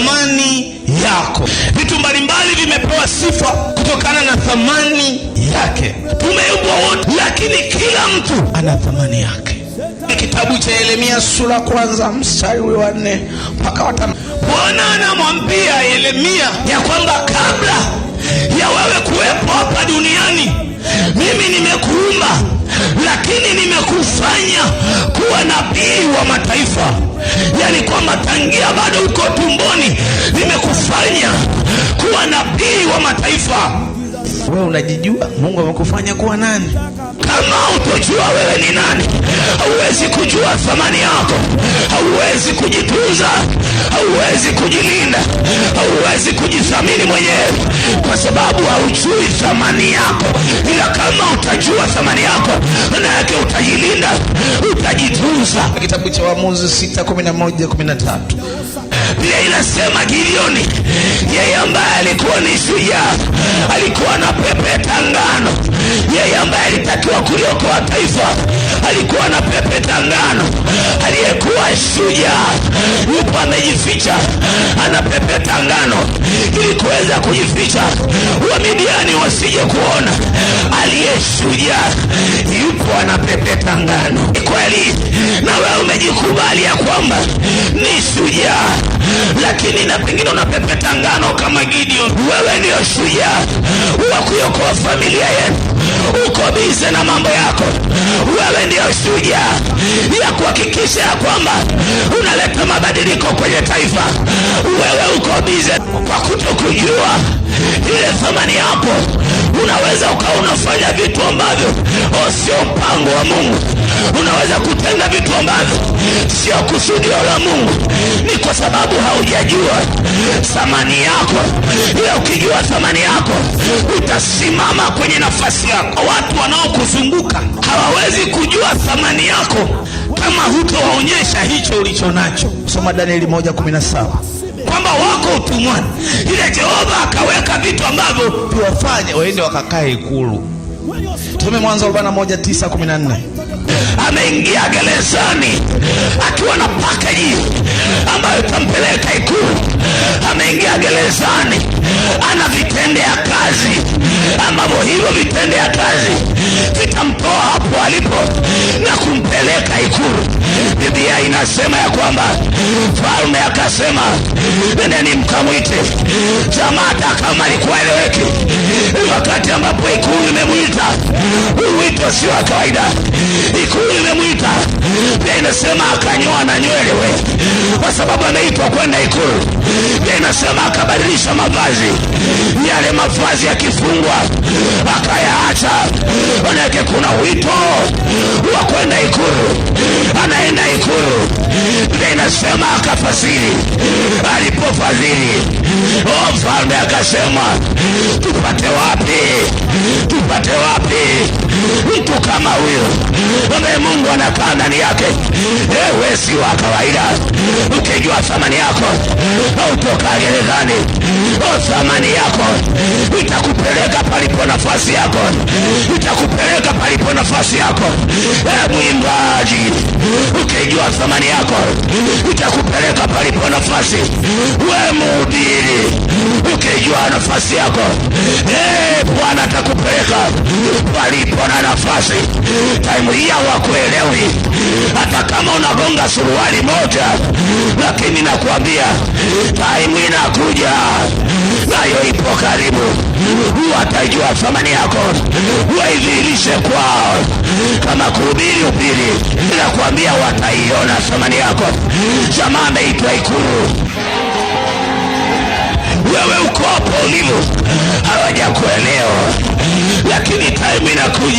Thamani yako. Vitu mbalimbali vimepewa sifa kutokana na thamani yake. Tumeumbwa wote, lakini kila mtu ana thamani yake. Kitabu cha Yeremia sura kwanza mstari ule wa 4 mpaka wa 5. Bwana anamwambia Yeremia ya kwamba kabla ya wewe kuwepo hapa duniani, mimi nimekuumba, lakini nimekufanya kuwa nabii wa mataifa. Yaani kwamba tangia bado uko tumboni nimekufanya kuwa nabii wa mataifa. Wewe unajijua Mungu amekufanya kuwa nani? Kama utojua wewe ni nani, hauwezi kujua thamani yako, hauwezi kujitunza, hauwezi kujilinda, hauwezi kujithamini mwenyewe, kwa sababu haujui thamani yako. Ila kama utajua thamani yako, maana yake utajilinda, utajitunza. Kitabu cha Waamuzi 6:11-13. Biblia inasema Gideoni, yeye ambaye alikuwa ni shujaa, alikuwa na pepeta ngano. Yeye ambaye alitakiwa kuliokoa taifa, alikuwa na pepeta ngano. Aliyekuwa shujaa yupo amejificha, anapepeta ngano ili kuweza kujificha Wamidiani wasije kuona. Aliye shujaa yupo anapepeta ngano. Kweli na wewe umejikubali ya kwamba ni shujaa, lakini na pengine unapepeta ngano kama Gideon. Wewe ndio shujaa wa kuiokoa familia yenu, uko bize na mambo yako. Wewe ndio shujaa ya kuhakikisha ya kwamba unaleta mabadiliko kwenye taifa. Wewe uko bize kwa kutokujua ile thamani yako. Unaweza ukawa unafanya vitu ambavyo sio mpango wa Mungu. Unaweza kutenda vitu ambavyo sio kusudio la Mungu, ni kwa sababu haujajua thamani yako. Ila ukijua thamani yako utasimama kwenye nafasi yako. Watu wanaokuzunguka hawawezi kujua thamani yako kama hutowaonyesha hicho ulicho nacho. Soma Danieli 1:17 kwamba wako utumwani, ile Jehova akaweka vitu ambavyo viwafanye waende wakakae ikulu. Tume Mwanzo 41:9-14. Ameingia gerezani akiwa na package ambayo itampeleka ikulu. Ameingia gerezani ana vitendea kazi ambavyo hivyo vitendea kazi vitamtoa hapo alipo na kumpeleka ikulu. Biblia inasema ya kwamba mfalme akasema, nendeni mkamwite. Jamaa hata kama alikuwa eleweki, wakati ambapo ikulu imemwita, wito sio wa kawaida. Ikulu imemwita, Biblia inasema akanyoa na nywele we, kwa sababu ameitwa kwenda ikulu. Biblia inasema akabadilisha mavazi, yale mavazi yakifungwa akayaacha. Manake kuna wito wa kwenda ikulu, anaenda ikulu. Biblia inasema akafasiri. Alipofasiri, mfalme akasema, tupate wapi? Tupate wapi mtu kama huyu ambaye Mungu anakaa ndani yake? Ewe si wa kawaida. Ukijua thamani yako hautoka gerezani. Thamani yako itakupeleka palipo nafasi yako, itakupeleka palipo nafasi yako. Mwimbaji, ukijua thamani yako itakupeleka palipo nafasi. We mhubiri, ukijua nafasi yako, Bwana atakupeleka palipo na nafasi. Taimu hii hawakuelewi, hata kama unagonga suruali moja, lakini nakuambia taimu inakuja, nayo ipo karibu. Watajua thamani yako, waidhihirishe kwao. Kama kuhubiri, hubiri. Nakuambia wataiona thamani yako. Jamaa ameitwa ikulu, wewe uko hapo ulivo, hawajakuelewa, lakini taimu inakuja.